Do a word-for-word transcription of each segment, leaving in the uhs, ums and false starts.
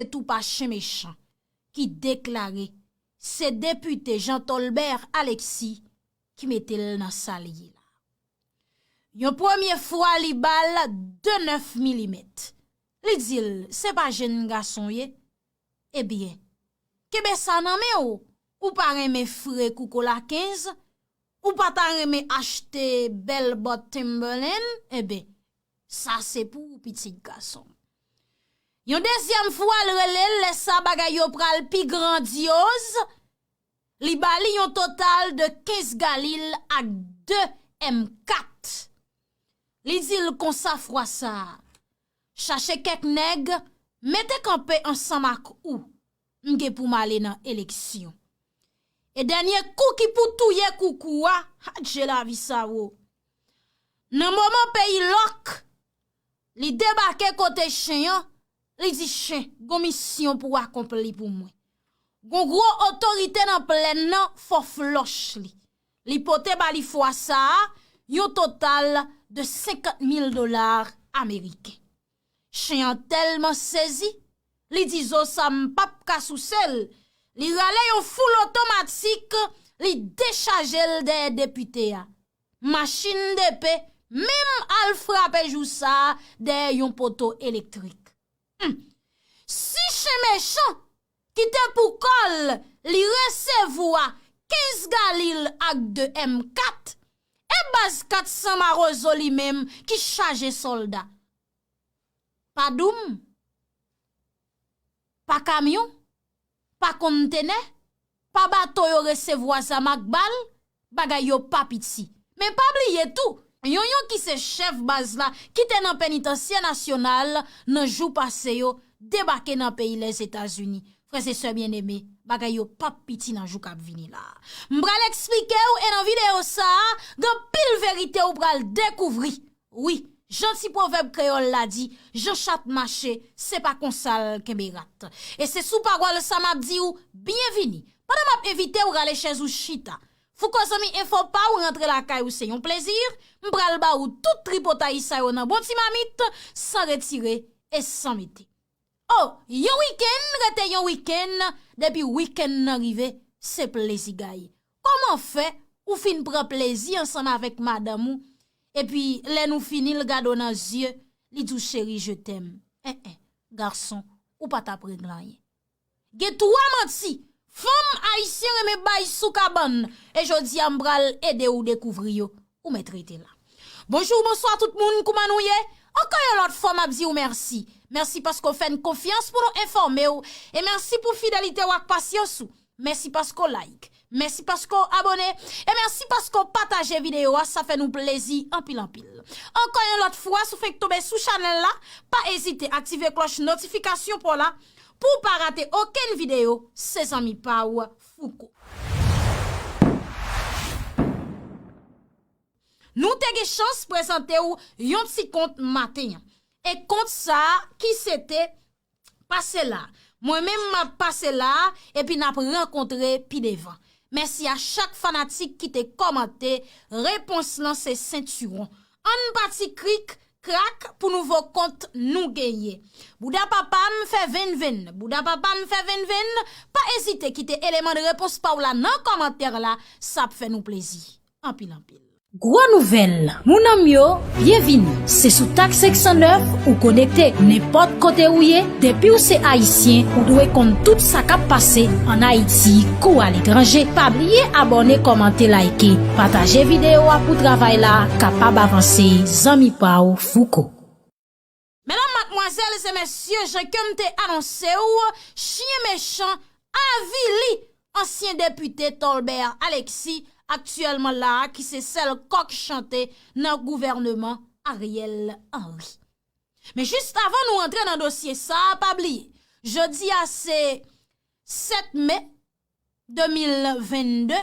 tou pa Chen Mechan ki deklare se depite Jean Tolbert Alexis ki mete l nan sa l ye la. Yon premye fwa li ba l de nèf milimèt. Li di l, se pa jenn gason w ye? Ebyen, kenbe sa nan men w, ou pa renmen fre kou kola kenz, ou pa ta renmen achte bèl bòt Timberland, enben, sa se pou ou, pitit gason m. Yon dezyèm fwa, l rele l, lè sa bagay yo pral pi grandyoz, li ba li yon total de kenz galil ak de M kat. Li di l konsa fwa sa a, chache kèk nèg, mete kanpe ansanm ak ou, m gen pou m ale nan eleksyon. E dènye kou ki pou touye koukou a, adje lavi sa wo. Nan moman peyi lòk, li debake kote Chen an, li di Chen, gon misyon pou w akonpli pou mwen. Gon gwo otorite nan plèn nan, fò flòch li. Li pote ba li fwa sa a yon total de senkant mil dola ameriken. Chen an tèlman sezi, li di zo sa m p ap ka souse l. Li rale yon foul otomatik, li dechaje l dèyè depite a. Machin depe menm al frape jou sa a dèyè yon poto elektrik. Humm! Si Chen Mechan ki te pou kò l, li resevwa kenz galil ak de M kat, e baz kat san mawozo li menm ki chaje sòlda. Pa doum, pa kamyon, pa kontenè, pa bato yo resevwa zam ak bal, bagay yo pa piti. Men pa bliye tou, Yonyon ki se chèf baz la, ki te nan penitansye nasyonal nan jou pase yo, debake nan peyi Lèzetazini. Frè e sè byeneme, bagay yo p ap piti nan jou k ap vini la. M pral eksplike w e nan videyo sa a, gen anpil verite ou pral dekouvri. Wi, jan ti pwovèb kreyòl la di, jan chat mache, se pa konsa l kenbe rat. E se sou pawòl sa m ap di w, byenvini. Pandan m ap envite w rale chèz ou chita, Fouco Zanmi Enfo pa w rantre lakay ou se yon plezi, m pral ba ou tout tripotay sa yo nan bon ti mamit, san retire e san mete. O, yon wikenn rete yon wikenn, depi wikenn nan rive, se plezi gaye. Kòman fè ou fin pran plezi ansanm avèk madanm ou, epi lè nou fini, l gade w nan zye, li di w, cheri, je t'aime. En, en, gason, ou pa t ap regle anyen. Gen twa manti fanm ayisyen renmen bay sou kabann, e jodi a m pral ede w dekouvri yo. Ou mèt rete la. Bonjou, bonswa tout moun, kouman nou ye? Ankò yon lòt fwa, m ap di w mèsi. Mèsi paske w fè n konfyans pou nou enfòme w, e mèsi pou fidelite w ak pasyans ou. Mèsi paske w like. Mèsi paske w abòne. E mèsi paske w pataje videyo a. Sa fè nou plezi anpil, anpil. Ankò yon lòt fwa, si w fenk tonbe sou chanèl la, pa ezite aktive klòch notifikasyon pa w la pou w pa rate okenn videyo. Se zanmi pa w, Fouco. Nou te gen chans prezante w yon ti kont maten an. E kont sa a ki se te pase la. Mwen menm m ap pase la, epi n ap rankontre pi devan. Mèsi a chak fanatik ki te kòmante, repons lan se sentiwon. Ann pati krik, krak pou nouvo kont nou genyen. Bouda papa m fè venn venn, bouda papa m fè venn venn, pa ezite kite eleman de repons pa w la nan kòmantè la, sa ap fè nou plezi. Anpil, anpil. Gwo nouvèl, moun an m yo, byenvini. Se sou Tak senk san nèf ou konekte. Nenpòt kote ou ye, depi w se Ayisyen, ou dwe konn tout sa k ap pase ann Ayiti kou aletranje. Pa bliye abòne, kòmante, like, pataje videyo a pou travay la kapab avanse. Zanmi pa w, Fouco. Medam, madmwazèl e mesye, jan ke m te anonse w, chyen mechan avili ansyen depite Tolbert Alexis, aktyèlman la a, ki se sèl kòk chante nan gouvènman Ariel Henry. Men jis avan nou antre nan dosye sa a, pa bliye, jodi a se sèt me de mil vennde,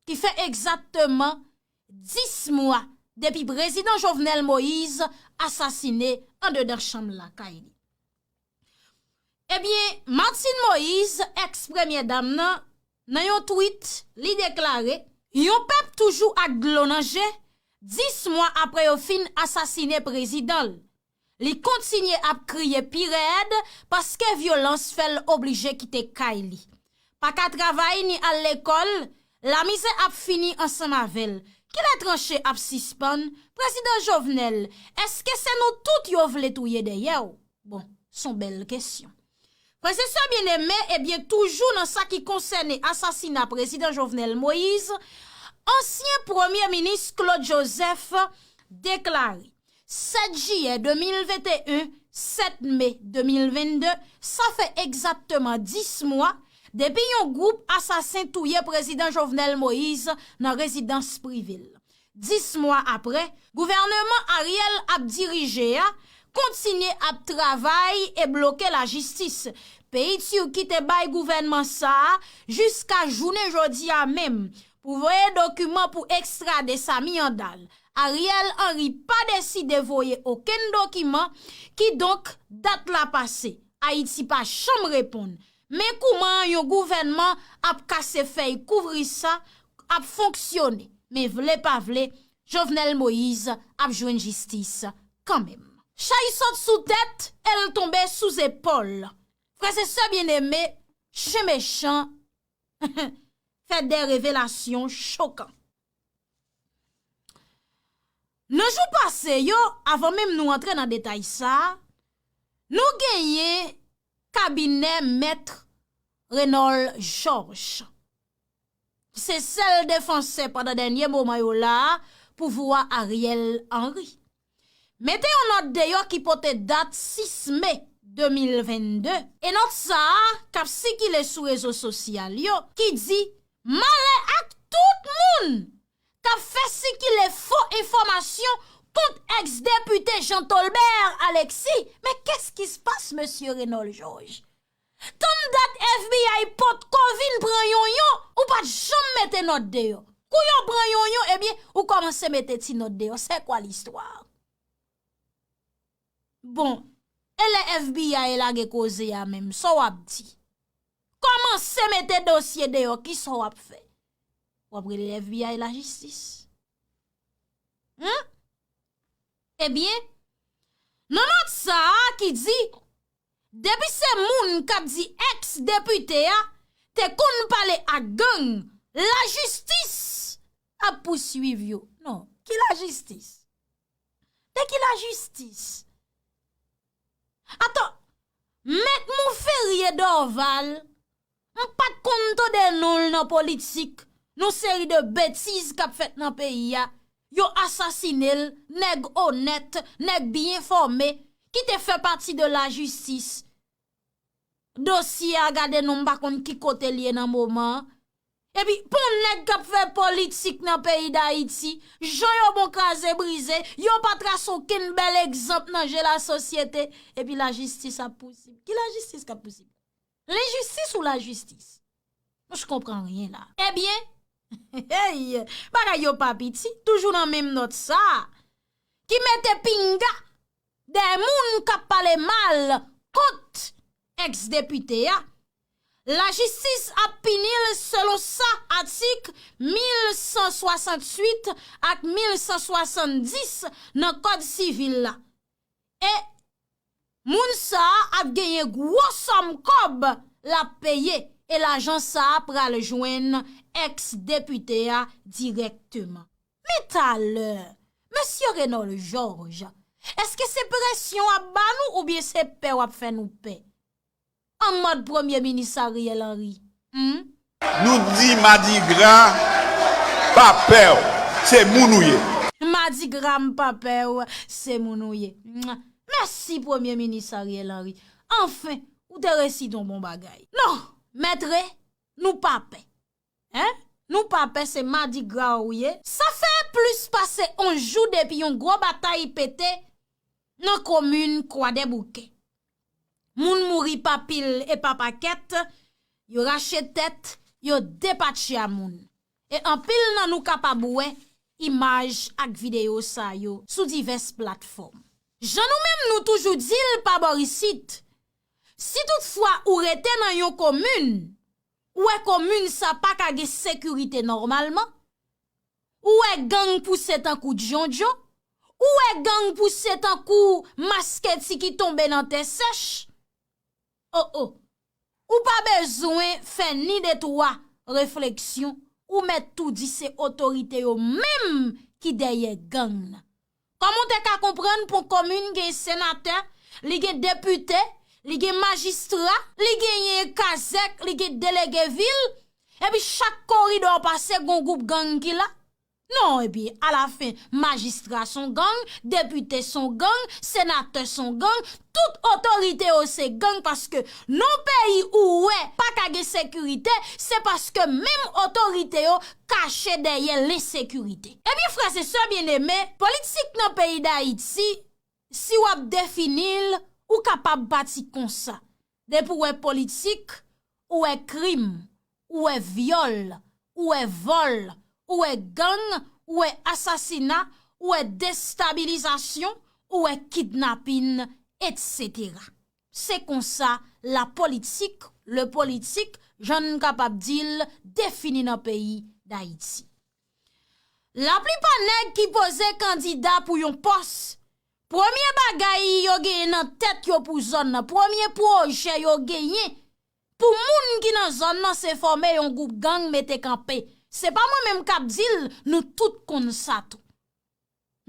ki fè egzakteman dis mwa depi prezidan Jovenel Moïse asasine andedan chanm lakay li. Ebyen, Martine Moïse, èks premyè dam nan, nan yon tweet, li deklare, yon pèp toujou ak dlo nan je, dis mwa apre yo fin asasine prezidan l. Li kontinye ap kriye pi rèd paske vyolans fè l oblije kite kay li. Pa ka travay ni al lekòl, lamizè ap fini ansanm avè l. Kilè tranche ap sispann? Prezidan Jovenel, èske se nou tout yo vle touye dèyè w? Bon, s on bèl kesyon. Frè e sè byeneme, ebyen, toujou nan sa ki konsène asasina Prezidan Jovenel Moïse, ansyen Premye Minis Claude Joseph deklare, sèt jiyè de mil venteyen, sèt me de mil vennde, sa fè egzakteman dis mwa depi yon gwoup asasen touye Prezidan Jovenel Moïse nan rezidans prive l. Dis mwa apre, gouvèneman Ariel ap dirije a kontinye ap travay e bloke lajistis. Peyi Tiki te bay gouvènman sa a jiska jounen jodi a menm pou voye dokiman pou ekstrade Samy Handal. Ariel Henry pa deside voye okenn dokiman, kidonk dat la pase. Ayiti pa janm reponn. Men kouman yon gouvènman ap kase fèy kouvri sa ap fonksyone. Men vle pa vle, Jovenel Moïse ap jwenn jistis kanmenm. Chay sot sou tèt e l tonbe sou zepòl. Frè e sè byeneme, chen mechan fè de revelasyon chokan. Nan jou pase yo, avan menm nou antre nan detay sa a, nou genyen kabinè Mèt Renol Georges. Se sèl defansè pandan dènye moman yo la a pouvwa Ariel Henry. Mete yon nòt deyò ki pote dat sis me de mil vennde. E nòt sa a, k ap sikile sou rezo sosyal yo, ki di, malè ak tout moun k ap fè sikile fo enfòmasyon kont èks depite Jean Tolbert Alexis. Men qu'est-ce qui se passe, mesye Renol Georges? Tann dat F B I potko vin pran yonyon, ou pa t janm mete nòt deyò. Kou yo pran yonyon, ebyen, ou kòmanse mete ti nòt deyò. C'est quoi l'histoire? Bon, e lè F B I lage koze a menm, sa w ap di? Kòmanse mete dosye deyò, kisa w ap fè? W ap rele F B I lajistis? Hum? Ebyen, nan nòt sa a ki di, depi se moun k ap di èks depite a te konn pale ak gang, lajistis ap pouswiv yo. Non, ki lajistis? De ki lajistis? Atann, Mèt Monferrier Dorval, m pa t konn tande non l nan politik, nan seri de betiz k ap fèt nan peyi a. Yo asasine l, nèg onèt, nèg byen fòme, ki te fè pati de lajistis. Dosye a, gade non, m pa konn ki kote l ye nan moman an. Epi, pou yon nèg k ap fè politik nan peyi Dayiti, jan yo bon kraze brize, yo pa trase okenn bèl egzanp nan je lasosyete, epi lajistis ap pousib. Ki lajistis k ap pousib? Lenjistis ou lajistis? Mwen, je comprends rien la. Ebyen, hey, bagay yo pa piti, toujou nan menm nòt sa a, ki mete pinga dèyè moun k ap pale mal kont èks depite a, lajistis ap pini l selon sa atik mil san swasanntuit ak mil san swasanndis nan Kòd sivil la. E moun sa a ap genyen gwo sòm kòb l ap peye, e lajan sa a pral jwenn èks depite a dirèkteman. Men talè, mesye Renol Georges, èske se presyon w ap ba nou oubyen se pè w ap fè nou pè? An mòd Premye Minis Ariel Henry. Hmm? Nou di Madigra pa pè w, se moun ou ye. Madigra m pa pè w, se moun ou ye. Mèsi Premye Minis Ariel Henry. Anfen, ou te resite yon bon bagay. Non, mèt Re, nou pa pè. Hein? Nou pa pè, se madigra ou ye. Sa fè plis pase onz jou depi yon gwo batay pete nan komin Kwadèboukè. Moun mouri pa pil e pa pakèt, yo rache tèt, yo depatcha moun. E anpil nan nou kapab wè imaj ak videyo sa yo sou divès platfòm. Jan nou menm nou toujou di l pa bò isit, si toutfwa ou rete nan yon komin, ou wè komin sa pa ka gen sekirite nòmalman, ou wè gang pouse tankou djondjon, Ou wè gang pouse tankou masketi ki tonbe nan tè sèch? O o. Ou pa bezwen fè ni de twa refleksyon, ou mèt tou di se otorite yo menm ki dèyè gang nan. Kòman w te ka konprann pou yon komin gen senatè, li gen depite, li gen majistra, li genyen kazèk, li gen delege vil, epi chak koridò w pase gon gwoup gang ki la? Non, epi alafen, majistra s on gang, depite s on gang, senatè s on gang, tout otorite yo se gang, paske nan yon peyi ou wè pa ka gen sekirite, se paske menm otorite yo kache dèyè lensekirite. Ebyen, frè e sè byeneme, politik nan peyi Dayiti, si w ap defini l, ou kapab pati konsa. Depi w wè politik, ou wè krim, ou wè vyòl, ou wè vòl, ou wè gang, ou wè asasina, ou wè destabilizasyon, ou wè kidnapin, etsetera. Se konsa lapolitik, le politik, jan n kapab di l, defini nan peyi Dayiti. Laplipa nèg ki poze kandida pou yon pòs, premye bagay yo genyen nan tèt yo pou zòn nan, premye pwojè yo genyen pou moun ki nan zòn nan, se fòme yon gwoup gang mete kanpe. Se pa mwen menm k ap di l, nou tout konn sa tou.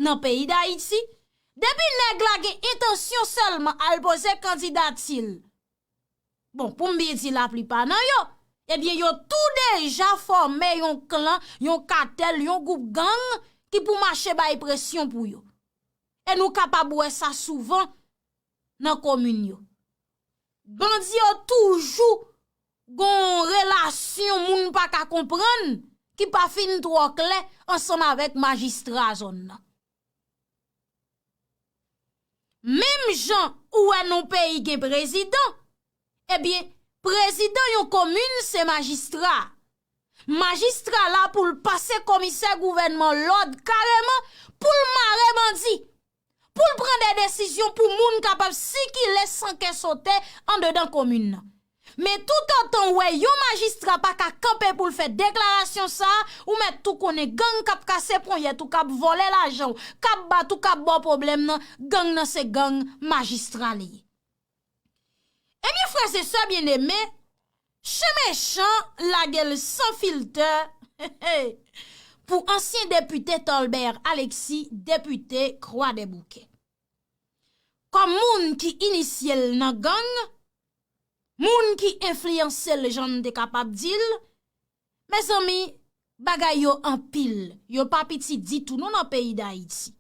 Nan peyi Dayiti, depi nèg la gen entansyon sèlman al poze kandidati l, bon, pou m byen di laplipa nan yo, ebyen, yo tou deja fòme yon klan, yon katèl, yon gwoup gang ki pou mache bay presyon pou yo. E nou kapab wè sa souvan nan komin yo. Bandi yo toujou gon relasyon moun pa ka konprann ki pa fin twò klè ansanm avèk majistra zòn nan. Menm jan ou wè nan yon peyi gen prezidan, ebyen, prezidan yon komin se majistra. Majistra la pou l pase komisè gouvènman lòd kareman pou l mare bandi, pou l pran de desizyon pou moun kapab sikile san kè sote andedan komin nan. Men toutotan w wè yon majistra pa ka kanpe pou l fè deklarasyon sa a, ou mèt tou konnen gang k ap kase ponyèt ou, k ap vòlè lajan w, k ap bat ou, k ap ba w pwoblèm nan, gang nan se gang majistra li ye. Ebyen, frè e sè byeneme, chen mechan lage l san filtè pou ansyen depite Tolbert Alexis, depite Kwadèboukè. Kòm moun ki inisye l nan gang, moun ki enfliyanse l, jan n te kapab di l, mezanmi, bagay yo anpil, yo pa piti ditou non nan peyi Dayiti.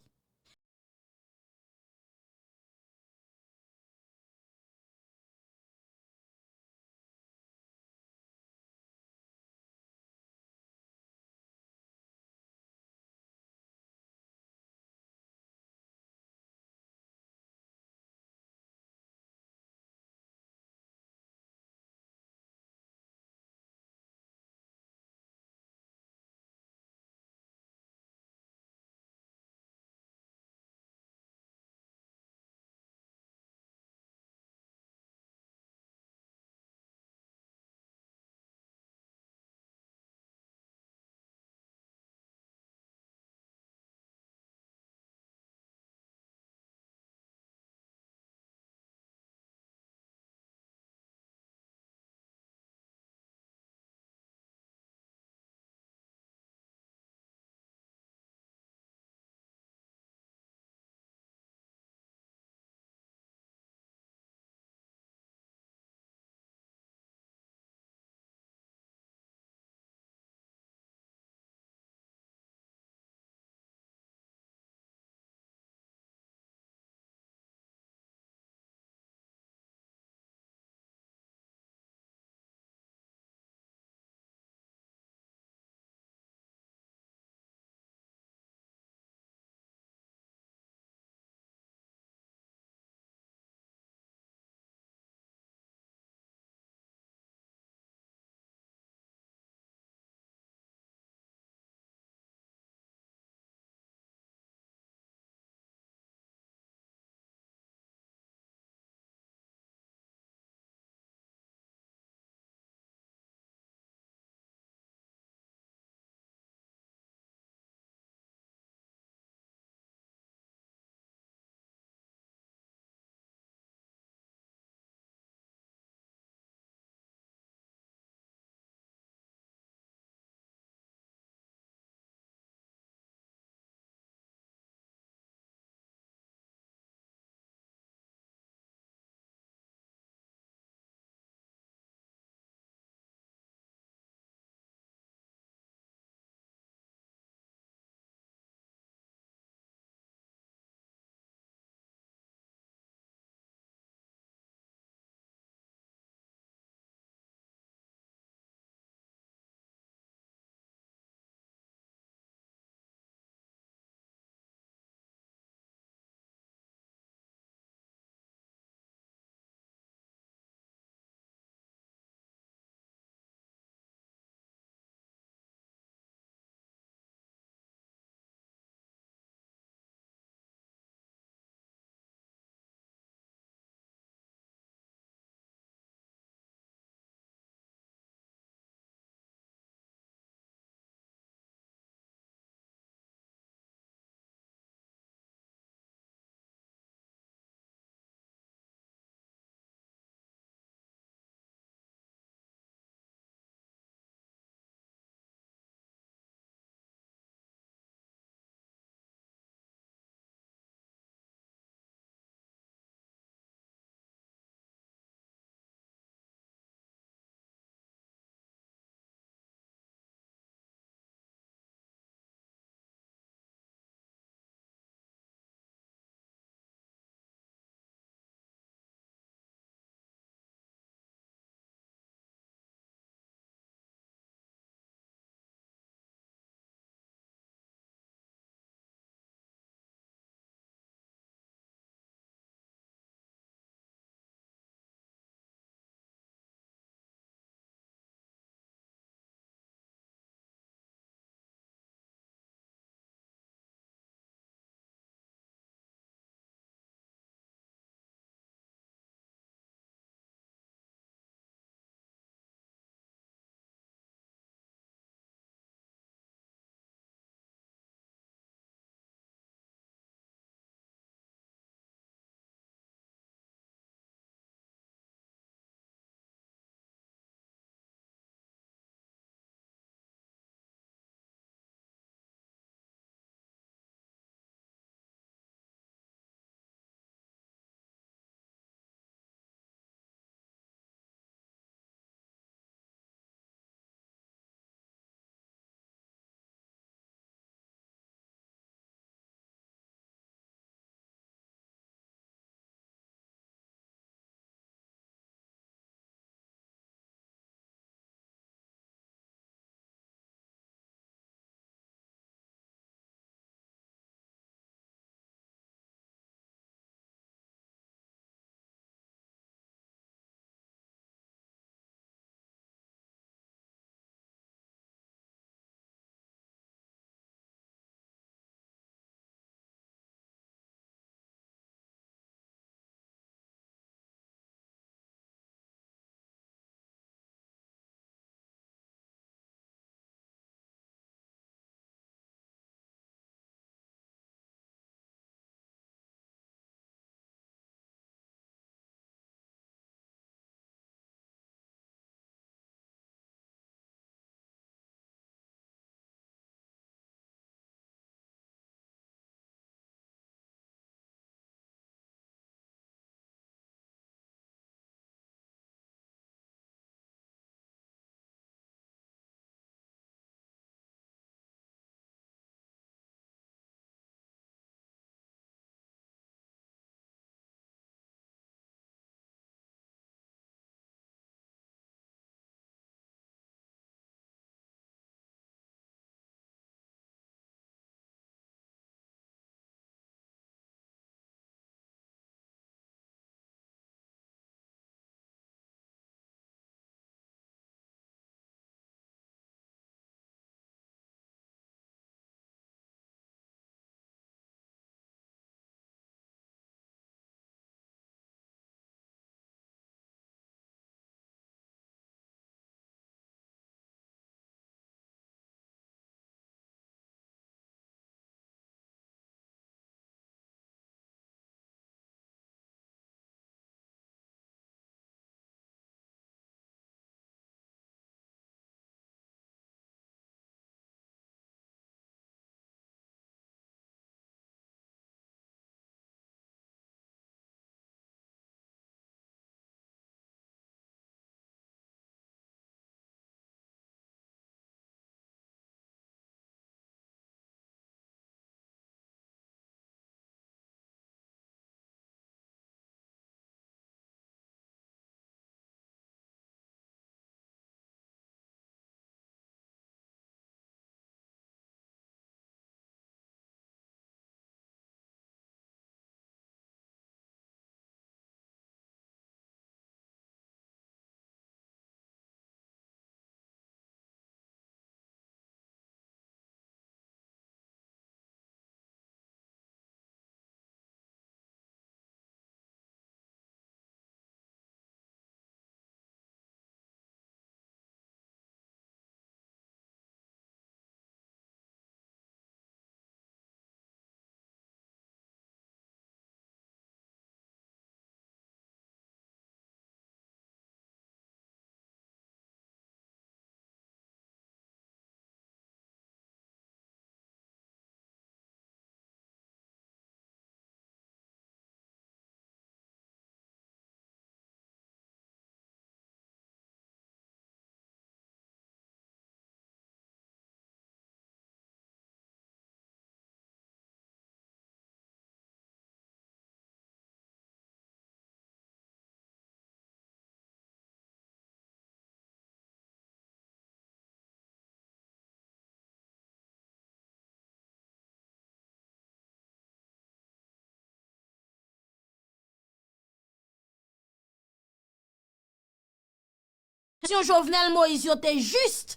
eleksyon Jovenel Moïse yo te jis.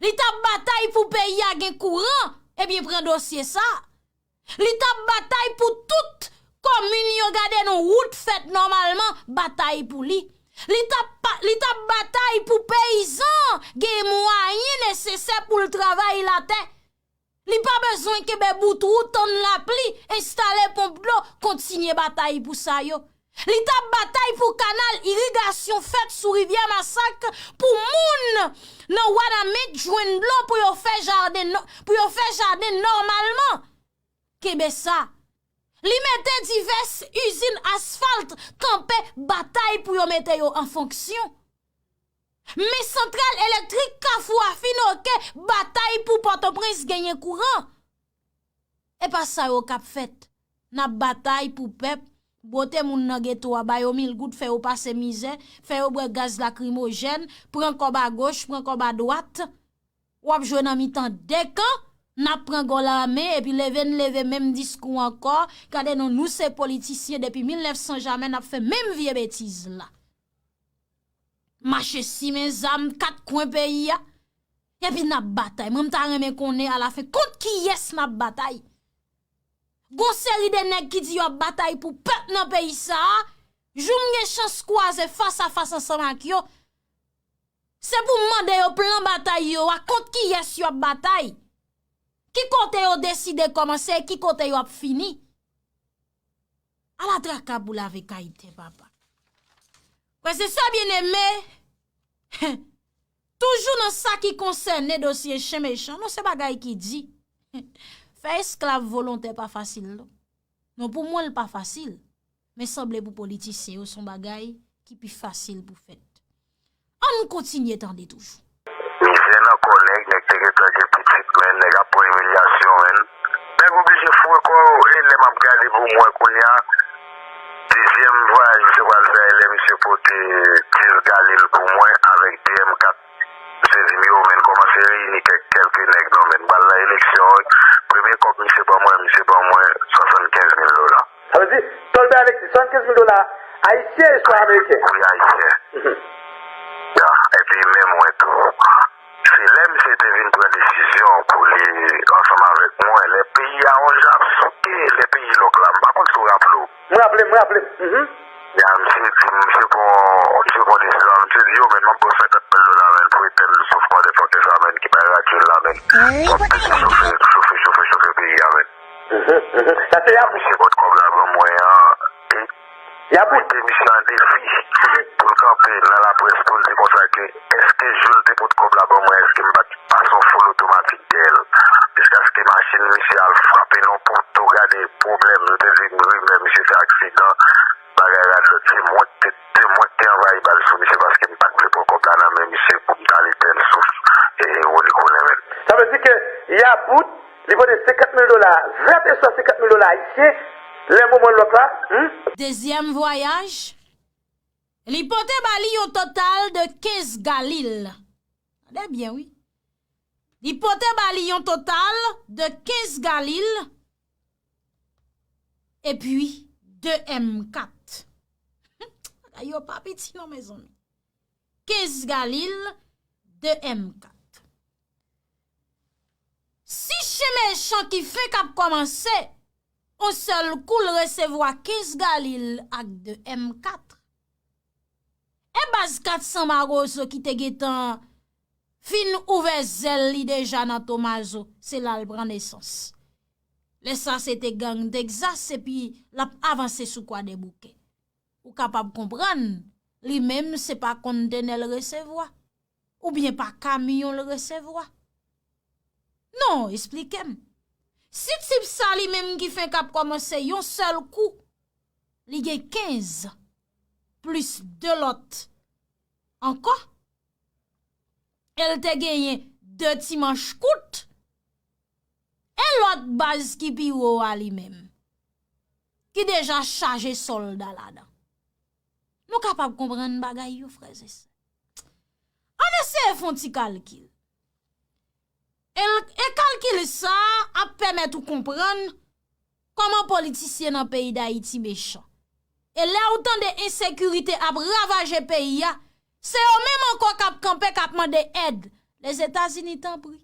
Li t ap batay pou peyi a gen kouran, ebyen pran dosye sa. Li t ap batay pou tout komin yo, gade non, wout fèt nòmalman, batay pou li. Li t ap pa- li t ap batay pou peyizan gen mwayen nesesè pou l travay latè. Li pa bezwen kenbe bout wou, tann lapli, enstale ponp dlo, kontinye batay pou sa yo. Li t ap batay pou kanal irigasyon fèt sou rivyè Masak pou moun nan Wanament jwenn dlo pou yo fè jaden nò- pou yo fè jaden nòmalman. Kenbe sa. Li mete divès izin asfalt kanpe, batay pou yo mete yo an fonksyon. Men santral elektrik Kafou a fin oke, batay pou Pòtoprens genyen kouran. E pa sa yo k ap fèt. N ap batay pou pèp, bwote moun nan geto a, ba yo mil goud, fè yo pase mizè, fè yo bwè gaz lakrimojèn, pran kòb agoch, pran kòb adwat. W ap jwe nan mitan de kan, n ap pran gòl an men, epi leve n leve menm diskou ankò, gade non, nou se politisyen depi mil nèf san jamè n ap fè menm vye betiz la. Mache simen zam kat kwen peyi a, epi n ap batay. Mwen m ta renmen konnen alafen kont kiyès n ap batay. Gon seri de nèg ki di y ap batay pou pèp nan peyi sa a, jou m gen chans kwaze fas a fas ansanm ak yo, se pou m mande yo plan batay yo a, kont kiyès y ap batay, ki kote yo deside kòmanse e ki kote y ap fini. Ala traka pou lave kay tè, papa. Frè e sè byeneme, toujou nan sa ki konsène dosye chen mechan, non, se bagay ki di. Fè esklav volontè pa fasil, non. Non, pou mwen, l pa fasil. Men sanble pou politisyen yo, se yon bagay ki pi fasil pou fèt. Ann kontinye tande toujou. Mizè nan kò nèg, nèg te gentan gen pitit, men nèg ap pran imilyasyon, men. Nèg oblije foure kò yo, e lè m ap gade pou m wè kounye a, dezyèm vwayaj misye pral fè, lè misye pote dis Galil pou mwen avèk de M kat. Misye di m, yo, men, kòmanse reyini kèk, kèlke nèg non, men, m pral nan eleksyon, wi. Premye kòb misye ban mwen, misye ban mwen swasannkenz mil dola. Sa vle di, Tolbert Alexis, swasannkenz mil dola ayisyen e swa ameriken? Wi, ayisyen. Mhm. Ya, epi men mwen tou. Se lè misye te vin pran desizyon pou li ansanm avèk mwen, lè peyi a on jan ap souke, lè peyi lòk la, m pa konn si w raple w. M raple m, m raple m. Mhm. Ya, misye di, misye pran, misye pran desizyon, misye di, yo, men, m ap ba w senkant mil dola, men, pou etèn souf motherfucker sa, men, ki bay radyo l la, men. W ap pete chofe, chofe, chofe, chofe peyi a, men. Mhm, mhm. Sa se Yabout. Misye pot kòb la ban mwen an, e Yabout. Mete misye an defi pou l kanpe nan laprès pou l di konsa ke èske jou l te pot kòb la ban mwen, èske m pa t pase yon fou lotomatik dèyè l, jiskaske machin misye al frape nan yon poto, gade pwoblèm, yo te di m rimè misye fè aksidan, bagay radlòt, se mwen k te, se mwen k te anvayi bal sou misye paske m pa t vle pran kòb la nan men misye pou m t al etèn souf, e, Rony Colin, men. Sa vle di ke Yabout, li pote senkant mil dola vèt e swa senkant mil dola ayisyen, lè moman lòk la, hmm? Dezyèm vwayaj, li pote ba li yon total de kenz Galil. Tande byen, wi. Li pote ba li yon total de kenz Galil, epi de M kat. Bagay yo pa piti non, mezanmi. Kenz Galil, de M kat. Si chen mechan ki fenk ap kòmanse, on sèl kou l resevwa kenz Galil ak de M kat. E baz kat san Mawozo ki te gentan fin ouvè zèl li deja nan Tomazo, se la l pran nesans. Lè sa se te gang Texas, epi l ap avanse sou Kwadèboukè. Ou kapab konprann, li menm se pa kontenè l resevwa, oubyen pa kamyon l resevwa. Non, esplike m. Si tip sa li menm ki fenk ap kòmanse yon sèl kou, li gen kenz, plis de lòt ankò, e l te genyen de ti manch kout, e lòt baz ki pi wo a li menm, ki deja chaje sòlda ladan. Nou kapab konprann bagay yo, frè e sè. Ann eseye fè yon ti kalkil. E, e kalkil sa a ap pèmèt ou konprann kòman politisyen nan peyi Dayiti mechan. E lè ou tande ensekirite ap ravaje peyi a, Se yo menm ankò k ap kanpe, k ap mande èd. Lèzetazini, tanpri.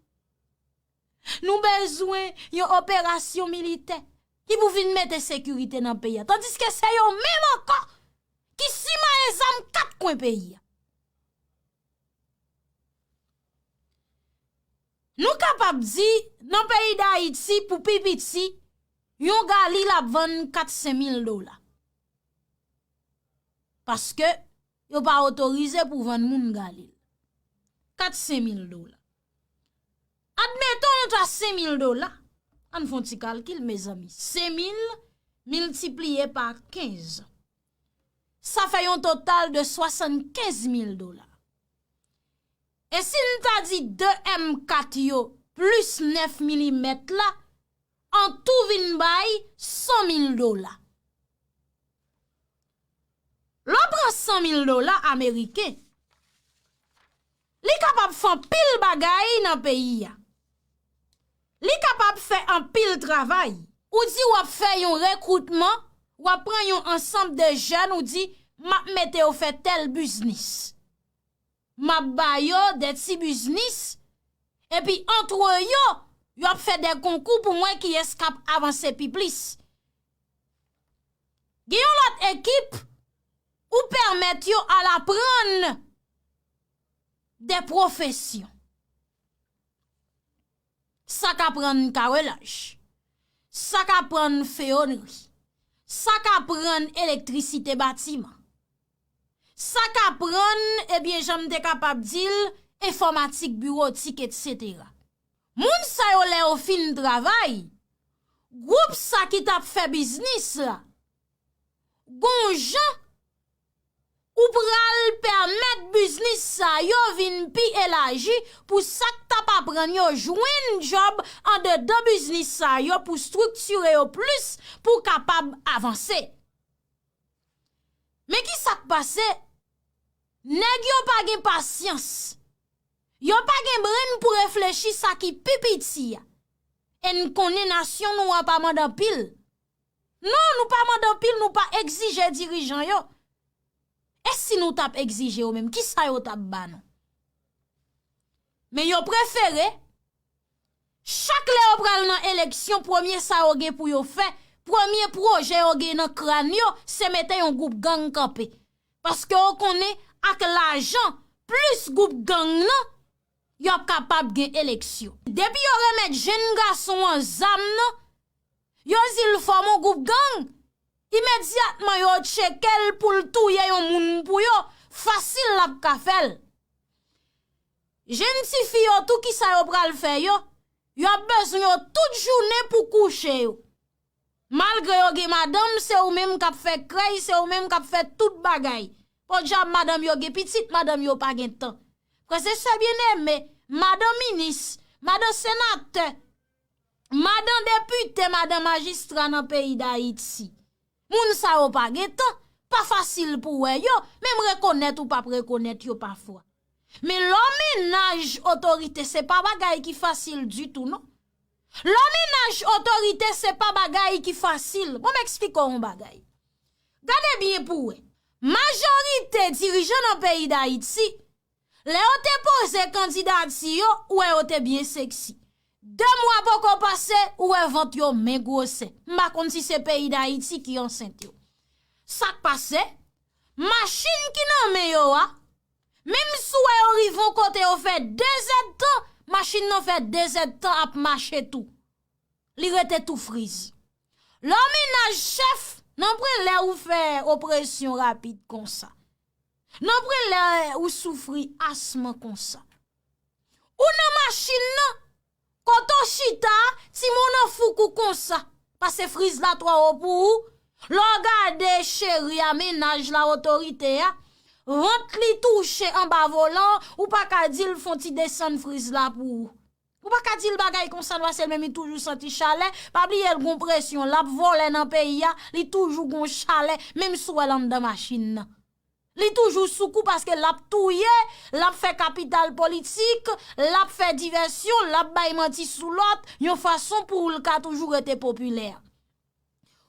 Nou bezwen yon operasyon militè ki pou vin mete sekirite nan peyi a. Tandiske se yo menm ankò ki simaye zam kat kwen peyi a. Nou kapab di, nan peyi Dayiti, pou pi piti, yon galil ap vann kat sen mil dola. Paske yo pa otorize pou vann moun galil. Kat sen mil dola. Admeton, yon ta sen mil dola. Ann fè yon ti kalkil, mezanmi. Sen mil miltipliye pa kenz. Sa fè yon total de swasannkenz mil dola. E si n ta di de M kat yo plis nèf milimèt la, an tou vin bay san mil dola. Lè w pran san mil dola ameriken, li kapab fè anpil bagay nan peyi a. Li kapab fè anpil travay. Ou di w ap fè yon rekritman, w ap pran yon ansanm de jèn, ou di, "M ap mete yo fè tèl biznis." M ap ba yo de ti biznis, epi antre yo, yo ap fè de konkou pou m wè kiyès k ap avanse pi plis. Gen yon lòt ekip, ou pèmèt yo al aprann de pwofesyon. Sa k aprann karelaj, sa k aprann feyonri, sa k aprann elektrisite batiman, sa k aprann, ebyen, jan m te kapab di l, enfòmatik biwotik, etsetera. Moun sa yo, lè yo fin travay, gwoup sa ki t ap fè biznis la, gon jan ou pral pèmèt biznis sa yo vin pi elaji pou sa k t ap aprann yo jwenn djòb andedan biznis sa yo pou estriktire yo plis pou kapab avanse. Men ki sa k pase? Nèg yo pa gen pasyans. Yo pa gen brenn pou reflechi sa ki pi piti a. E n konnen nasyon nou an pa mande anpil. Non, nou pa mande anpil, nou pa egzije dirijan yo. E si nou t ap egzije yo menm, kisa yo t ap ba nou? Men yo prefere, chak lè yo pral nan eleksyon, premye sa yo gen pou yo fè, premye pwojè yo gen nan kràn yo, se mete yon gwoup gang kanpe. Paske yo konnen ak lajan, plis gwoup gang nan, y ap kapab gen eleksyon. Depi yo remèt jenn gason an zam nan, yo di l fòme yon gwoup gang, imedyatman yo tcheke l pou l touye yon moun pou yo, fasil l ap ka fè l. Jenn tifi yo tou, kisa yo pral fè yo? Yo ap bezwen yo tout jounen pou kouche yo. Malgre yo gen madanm, se ou menm k ap fè krèy, se ou menm k ap fè tout bagay. Podyab madanm yo gen pitit, madanm yo pa gen tan. Frè e sè byeneme, madan minis, madan senatè, madan depite, madan majistra nan peyi Dayiti. Moun sa yo pa gen tan, pa fasil pou wè yo, menm rekonèt ou p ap rekonèt yo pafwa. Men lè w mennaj otorite, se pa bagay ki fasil ditou, non. Lè w mennaj otorite, se pa bagay ki fasil. Bon, m eksplike w yon bagay. Gade byen pou w wè. Majorite dirijan nan peyi Dayiti, lè yo te poze kandidati yo, ou wè yo te byen seksi. De mwa poko pase, ou wè vant yo men gwosè. M pa konn si se peyi Dayiti ki ansent yo. Sa k pase? Machin ki nan men yo a, menm si w wè yo rive yon kote yo fè de zèdtan, machin nan fè de zèdtan ap mache tou. Li rete tou friz. Lè w mennaj chèf, nan pwen lè ou fè opresyon rapid konsa. Nan pwen lè ou soufri asma konsa. Ou nan machin nan, kote w chita, timoun an fouk ou konsa. Paske friz la twò wo pou ou. Lè w gade cheri a, mennaj la, otorite a, vant li touche anba volan, ou pa ka di l fè yon ti desann friz la pou ou. Ou pa ka di l bagay konsa, paske l menm li toujou santi chalè. Pa bliye l gon presyon, l ap vole nan peyi a, li toujou gon chalè, menm si w wè l anndan machin nan. Li toujou sou kou paske l ap touye, l ap fè kapital politik, l ap fè divèsyon, l ap bay manti sou lòt, yon fason pou l ka toujou rete popilè.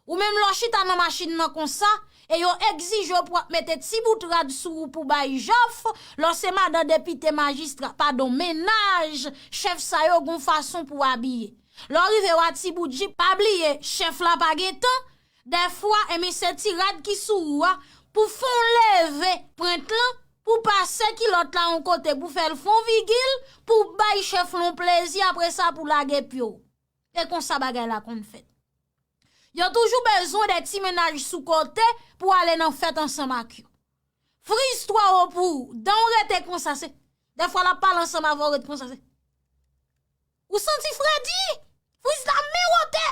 Ou menm lè w chita nan machin nan konsa, E yo egzije w pou w ap mete ti bout rad sou ou pou bay jòf, lè w se madan depite, majistra, padon, mennaj chèf sa yo gon fason pou w abiye. Lè w rive w a ti bout jip, pa bliye, chèf la pa gen tan. Dèfwa, enben se ti rad ki sou ou a, pou fè w leve pwent lan, pou pase kilòt la yon kote, pou fè l fè yon vigil, pou bay chèf lan yon plezi, apre sa pou lage pye w. E konsa bagay la konn fèt. Yo toujou bezwen de ti mennaj sou kote pou ale nan fèt ansanm ak yo. Friz twa o pou ou, dan w rete konsa se. Dèfwa l ap pale ansanm avè w, ret konsa se. Ou santi fredi? Friz la men wote.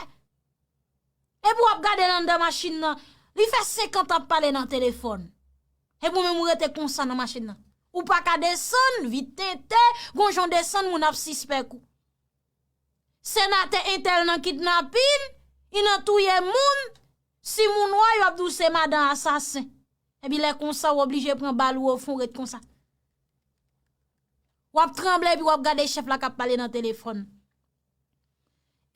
Epi w ap gade l anndan machin nan. Li fè senkant ap pale nan telefòn. Epi w menm ou rete konsa nan machin nan. Ou pa ka desann, vit tenten, gon jan w desann, moun ap sispèk ou. Senatè entèl nan kidnapin, li nan touye moun, si moun wè yo ap di w se madan asasen. Epi lè konsa, w oblije pran bal ou ofon, ret konsa. W ap tranble epi w ap gade chèf la k ap pale nan telefòn.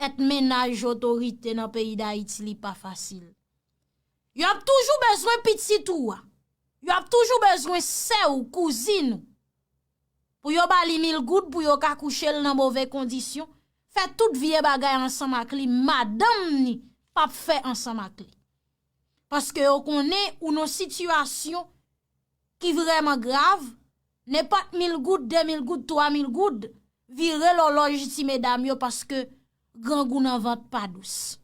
Èt mennaj otorite nan peyi Dayiti, li pa fasil. Yo ap toujou bezwen pitit ou a. Yo ap toujou bezwen sè w, kouzin ou. Pou yo ba li mil goud pou yo ka kouche l nan move kondisyon, fè tout vye bagay ansanm ak li, madanm ni p ap fè ansanm ak li. Paske yo konnen ou nan sitiyasyon ki vrèman grav, nenpòt mil goud, de mil goud, twa mil goud, vire lòlòj ti medam yo paske grangou nan vant pa dous.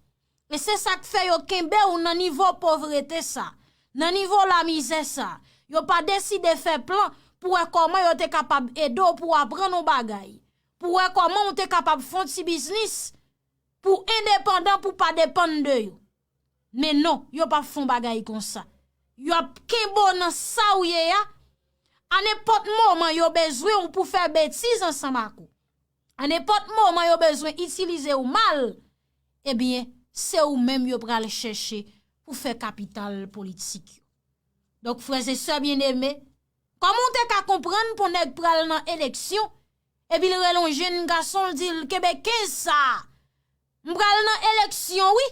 E se sa k fè yo kenbe w nan nivo povrete sa, nan nivo lamizè sa. Yo pa deside fè plan pou wè kòman yo te kapab ede w pou w aprann yon bagay, pou wè kòman w te kapab fè yon ti biznis, pou endepandan, pou pa depann de yo. Men non, yo p ap fè yon bagay konsa. Yo ap kenbe w nan sa w ye a. A nenpòt moman yo bezwen w pou fè betiz ansanm ak ou. A nenpòt moman yo bezwen itilize w mal, ebyen, se ou menm yo pral chèche pou fè kapital politik yo. Donk, frè e sè byeneme, kòman w te ka konprann pou nèg pral nan eleksyon, epi l rele yon jenn gason, l di l, kenbe kenz sa a, m pral nan eleksyon wi.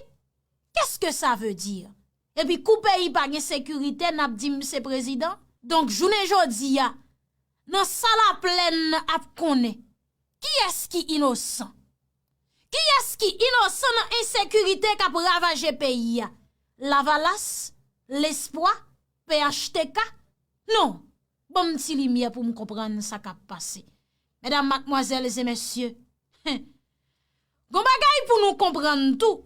Qu'est-ce que ça veut dire? Epi kou peyi pa gen sekirite, n ap di m se prezidan? Donk, jounen jodi a, nan sa Laplèn ap konnen, kiyès ki inosan? Kiyès ki inosan nan ensekirite k ap ravaje peyi a? Lavalas? Lespwa? P H T K? Non, ban m ti limyè pou m konprann sa k ap pase. Medam, madmwazèl e mesye, gon bagay pou nou konprann tou.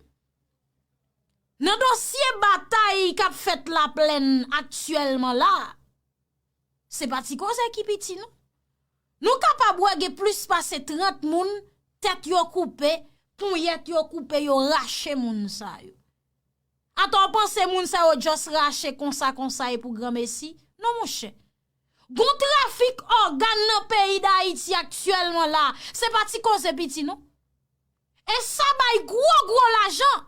Nan dosye batay k ap fèt Laplèn aktyèlman la a, se pa ti koze ki piti non. Nou kapab wè gen plis pase trant moun tèt yo koupe, ponyèt yo koupe, yo rache moun sa yo. Atò w panse moun sa yo just rache konsa konsa e pou granmesi? Non monchè. Gon trafik ògàn nan peyi Dayiti aktyèlman la, se pa ti koze piti non. E sa bay gwo gwo lajan.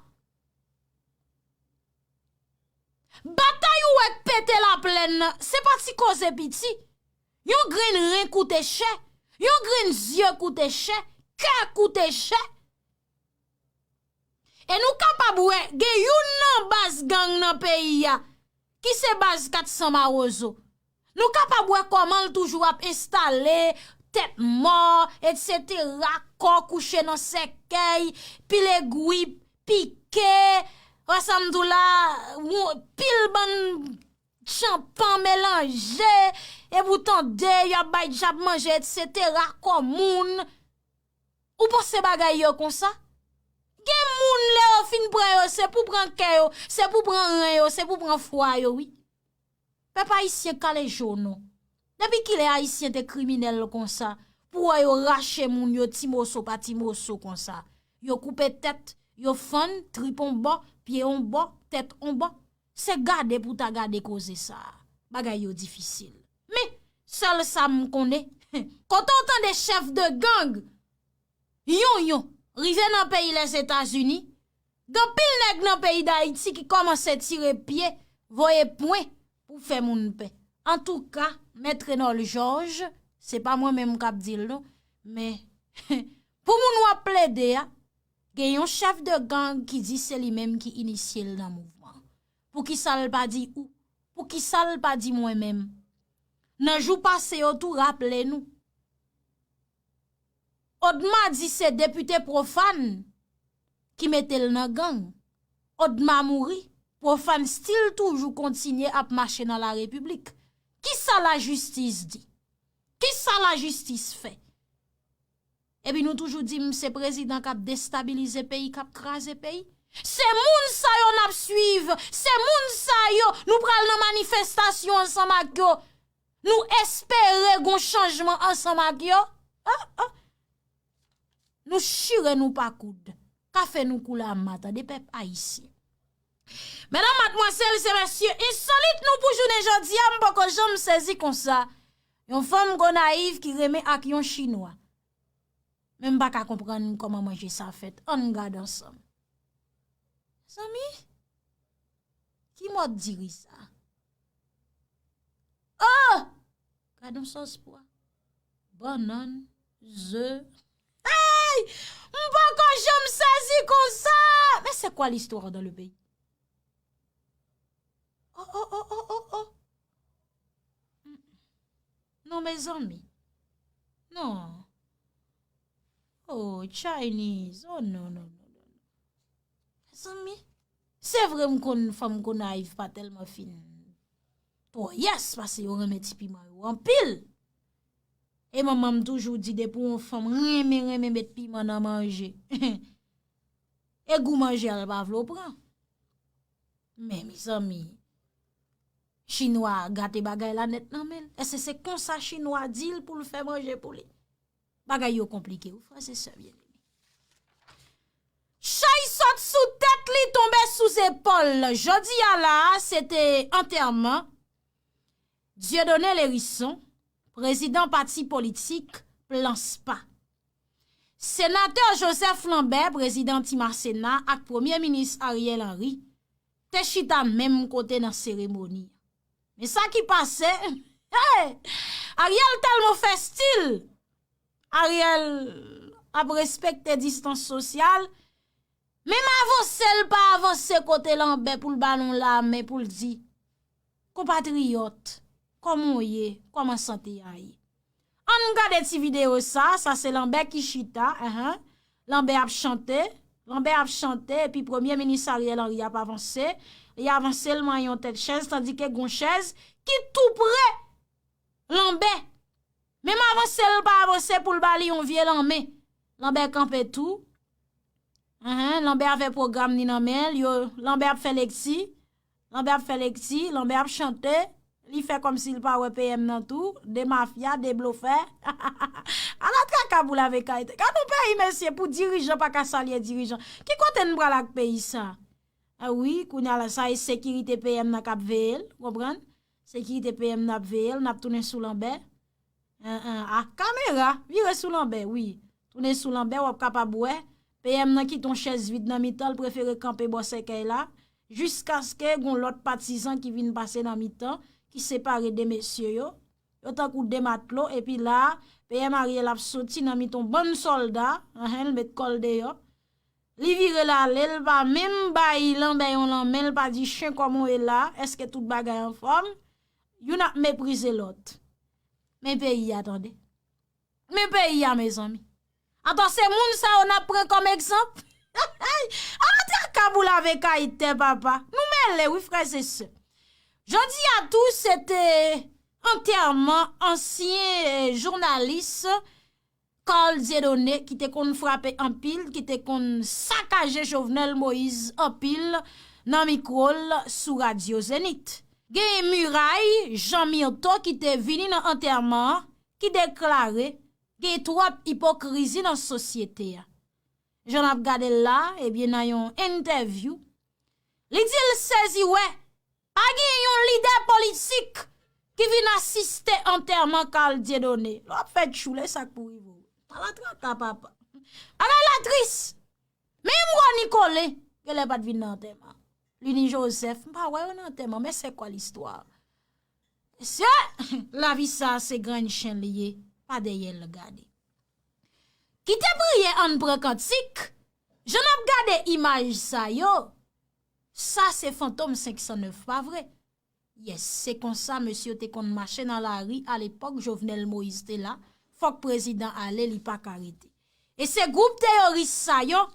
Batay ou wè k pete Laplèn nan, se pa ti koze piti. Yon grenn ren koute chè, yon grenn zye koute chè, kè koute chè. E nou kapab wè, gen youn nan baz gang nan peyi a, ki se baz kat san Mawozo. Nou kapab wè kòman l toujou ap enstale tèt mò, etsetera, kò kouche nan sèkèy, pil egwi, pike, wè sa m di w la, won-, pil bann tchanpan melanje, epi w tande y ap bay dyab manje, etsetera, kò moun. Ou panse bagay yo konsa? Gen moun lè yo fin pran yo, se pou pran kè yo, se pou pran ren yo, se pou pran fwa yo, wi. Pèp ayisyen kale je w non. Depi kilè ayisyen te kriminèl konsa, pou wè yo rache moun yo ti moso pa ti moso konsa? Yo koupe tèt, yo fann, trip on bò, pye on bò, tèt on bò. Se gade pou ta gade koze sa a. Bagay yo difisil. Men, sèl sa m konnen, kote w tande chèf de gang, yonyon, rive nan peyi Lèzetazini, gen anpil nèg nan peyi Dayiti ki kòmanse tire pye, voye pwen pou fè moun pè. Antouka, mèt Renòl Jòj, se pa mwen menm k ap di l non, men pou moun w ap plede a, gen yon chèf de gang ki di se li menm ki inisye l nan mouvman an. Poukisa l pa di ou? Poukisa l pa di mwen menm? Nan jou pase yo tou raple nou. Odma di se depite Pwofàn ki mete l nan gang. Odma mouri, Pwofàn still toujou kontinye ap mache nan larepiblik. Kisa lajistis di? Kisa lajistis fè? Epi nou toujou di m se prezidan k ap destabilize peyi, k ap kraze peyi. Se moun sa yo n ap swiv, se moun sa yo nou pral nan manifestasyon ansanm ak yo. Nou espere gon chanjman ansanm ak yo. Ah, ah. Nou chire nou pa koud. Kafe nou koule a ma tande pèp ayisyen. Medam, madmwazèl e mesye, ensolit nou pou jounen jodi a, m poko janm sezi konsa. Yon fanm Gonayiv ki renmen ak yon chinwa. Men m pa ka konprann kòman manje sa fèt. Ann gade ansanm. Zanmi, ki mòd diri sa? Oh! Gade yon sòs pwa. Bannann, ze. Hey! M poko janm sezi konsa! Mais c'est quoi l'histoire dans le pays? Oh, oh, oh, oh, oh, oh. Non, mezanmi. Non. Oh, Chinese. Oh, non, non, non, non, non. Mezanmi. Se vre, m konn fanm Gonayiv pa tèlman fin twò yès, paske yo renmen ti piman yo anpil. E manman m toujou di, depi yon fanm renmen, renmen met piman nan manje, e gou manje a l pa vle w pran. Men, mezanmi, chinwa a gate bagay la nèt nan men l. Èske se konsa chinwa a di l pou l fè manje pou li? Bagay yo konplike, wi, frè e sè byeneme. Chay sot sou tèt li, tonbe sou zepòl. Jodi a la a, se te antèman Dieudonné Lherisson, prezidan pati politik Plan Spa. Senatè Joseph Lambert, prezidan Timasena, ak Premye Minis Ariel Henry te chita menm kote nan seremoni a. Men sa ki pase, hey! Ariel tèlman fè stil. Ariel ap respekte distans sosyal. Menm avanse l pa avanse kote Lanbè pou l ba l yon lamen pou l di, konpatriyòt, kòman w ye? Kòman sante a ye? Ann gade ti videyo sa, sa se Lanbè ki chita, enhen. Lanbè ap chante, Lanbè ap chante, epi Premye Minis Ariel Henry ap avanse. Li avanse, l manyen yon tèt chèz, tandike gon chèz ki tou pre Lanbè. Menm avanse l pa avanse pou l ba li yon vye lanmen. Lanbè kanpe tou. Enhen, Lanbè avè pwogram li nan men l, yo, Lanbè ap fè lekti. Lanbè ap fè lekti, Lanbè ap chante. Li fè kòmsi l pa wè P M nan tou. De mafya, de blofè. Ala traka pou lave kay. Gad yon peyi, mesye, pou dirijan pa ka salye dirijan. Ki kote n pral ak peyi sa? A wi, kounye a la, sa e sekirite P M nan k ap veye l, w konprann? Sekirite P M nan ap veye l, n ap tounen sou Lanbè. An, an, a kamera, vire sou Lanbè, wi. Tounen sou Lanbè, w ap kapab wè. P M nan kite yon chèz vid nan mitan, l prefere kanpe bò sèkèy la, jiskaske gon lòt patizan ki vin pase nan mitan, ki separe de mesye yo. Yo tankou de matlo, epi la, P M Ariel ap soti nan mitan yon bann sòlda, enhen, l met kò l deyò. Li vire l ale, l pa menm bay Lanbè yon lanmen, l pa di, chen, kòman w ye la? Èske tout bagay anfòm? Youn ap meprize lòt. Men peyi a, tande. Men peyi a, mezanmi. Atò, se moun sa yo n ap pran kòm egzanp? Ala traka pou lave kay tè, papa. Nou mele, wi, frè e sè. Jodi a tou, se te antèman ansyen, eh, jounalis Carl Dieudonné, ki te konn frape anpil, ki te konn sakaje Jovenel Moïse anpil nan mikwo l sou Radyo Zenith. Gen Miray Jean Myrtho ki te vini nan antèman an, ki deklare gen twòp ipokrizi nan sosyete a. Jan n ap gade l la, ebyen, nan yon entèvyou, li di l sezi wè pa gen yon lidè politik ki vin asiste antèman Carl Dieudonné. Lè w ap fè tchoul, e sa k pou rive w. Ala traka, papa. Bagay la tris. Menm Rony Colin, genlè pa t vin nan antèman. Li ni Joseph, m pa wè yo nan antèman, mais c'est quoi l'histoire? Mesye, lavi sa se grenn chen li ye, pa dèyè l gade. Kite priye, ann pran kantik. Jan n ap gade imaj sa yo, Sa se Fantom senk san nèf, pa vre? Yes, se konsa mesye yo te konn mache nan lari alepòk Jovenel Moïse te la, fòk prezidan ale, li pa ka rete. E se gwoup teyoris sa yo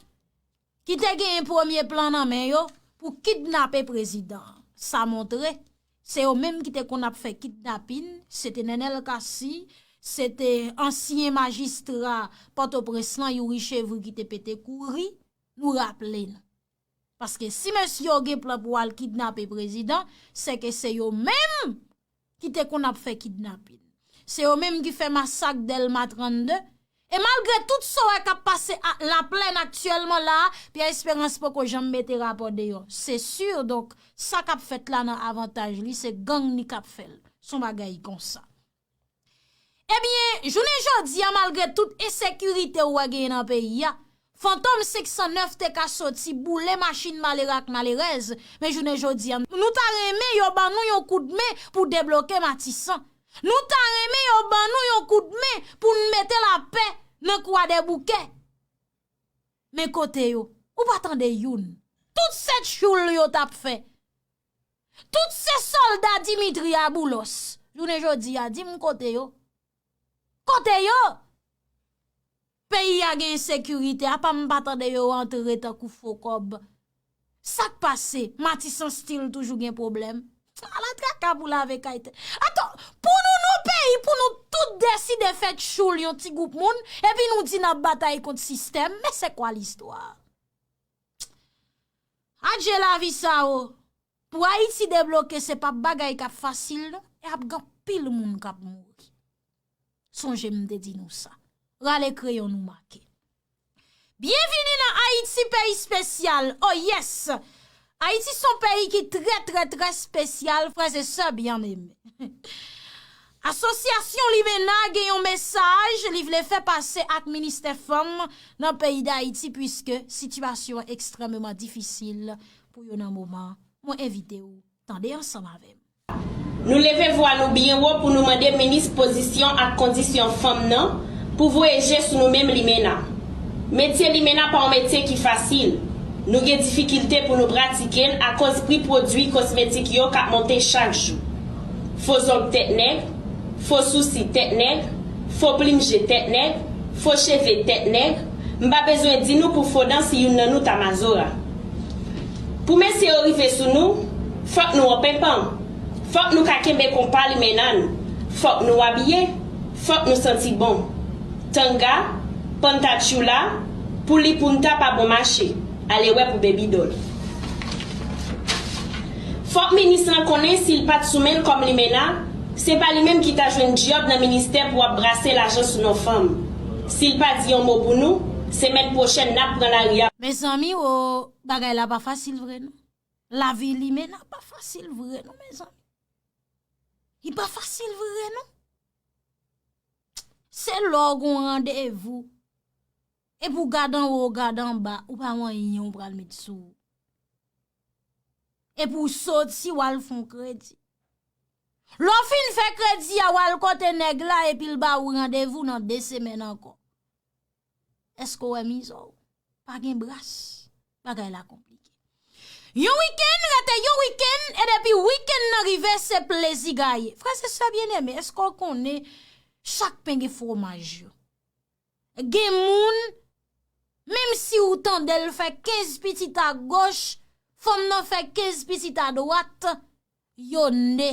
ki te genyen premye plan nan men yo pou kidnape prezidan an. Sa montre, se yo menm ki te konn ap fè kidnapin, se te Nenel Cassy, se te ansyen majistra Pòtoprens lan, Youri Chevry ki te pete kouri, nou raple nou. Paske si mesye yo gen plan pou al kidnape prezidan, se ke se yo menm ki te konn ap fè kidnapin. Se yo menm ki fè masak Dèlma trannde. E malgre tout sa w wè k ap pase a Laplèn aktyèlman la a, Pierre Espérance poko janm mete rapò deyò. Se si, donk, sa k ap fèt la nan avantaj li, se gang li k ap fè l. Se yon bagay konsa. Ebyen, jounen jodi a, malgre tout ensekirite ou wè genyen nan peyi a, Fantom senk san nèf te ka soti boule machin malere ak malerèz, men jounen jodi a, nou ta renmen yo ban nou yon koudmen pou debloke Matisan. Nou ta renmen yo ban nou yon koudmen pou n mete lapè nan Kwadèboukè. Men kote yo? Ou pa tande youn. Tout se tchoul yo t ap fè. Tout se sòlda Dimitri a Boulos. Jounen jodi a, di m kote yo? Kote yo? Peyi a gen ensekirite, apa m pa tande yo antre tankou fo kòb. Sa k pase? Matisan still toujou gen pwoblèm. Ala traka pou lave kay tè. Ato, pou nou, nou peyi, pou nou tout deside fè tchoul yon ti gwoup moun, epi nou di n ap batay kont sistèm, men se kwa listwa? Adje lavi sa o. Pou Ayiti debloke, se p ap bagay k ap fasil non, e ap gen anpil moun k ap mouri. Sonje m te di nou sa. Rale kreyon nou make. Byenvini nan Ayiti, peyi espesyal. Oh yes! Ayiti se yon peyi ki trè, trè, trè espesyal, frè e sè byeneme. Asosyasyon Limena gen yon mesaj li vle fè pase ak Ministè Fanm nan peyi Dayiti, piske sitiyasyon an ekstrèmeman difisil pou yo nan moman an. Mwen envite w tande ansanm avè m. Nou leve vwa nou byen wo pou nou mande minis pozisyon ak kondisyon fanm nan pou voye je sou nou menm Limena. Metye Limena pa yon metye ki fasil. Nou gen difikilte pou nou pratike l akoz pri pwodui kosmetik yo k ap monte chak jou. Fo zong tèt nèg, fo sousi tèt nèg, fo plim je tèt nèg, fo cheve tèt nèg, m pa bezwen di nou pou fo dan si youn nan nou ta mazora. Pou mesye yo rive sou nou, fòk nou anpenpan. Fòk nou ka kenbe konpa Limena nou. Fòk nou abiye. Fòk nou santi bon. Tanga, pantatchoula, poulipounta pa bon mache. Ale wè pou Baby Doll. Fòk minis lan konnen si l pa t sou men l kòm Limena, se pa li menm ki ta jwenn djòb nan ministè pou ap brase lajan sou non fanm. Si l pa di yon mo pou nou, semèn pwochèn n ap pran lari a. Mezanmi o, bagay la pa fasil vre non. Lavi Limena pa fasil vre non, mezanmi. Li pa fasil vre non. Se lè w gen yon randevou, epi w gade anwo, w gade anba, ou pa wè anyen w pral met sou ou. Epi w soti, w al fè yon kredi. Lè w fin fè kredi a, w al kote nèg la, epi l ba ou randevou nan de semèn ankò. Èske w wè mizè w? Pa gen bras. Bagay la konplike. Yon wikenn rete yon wikenn, e depi wikenn nan rive, se plezi gaye. Frè e sè byeneme, èske w konnen chak pen gen fwomaj yo? Gen moun, menm si w tande l fè kenz pitit agoch, fanm nan fè kenz pitit adwat, yo ne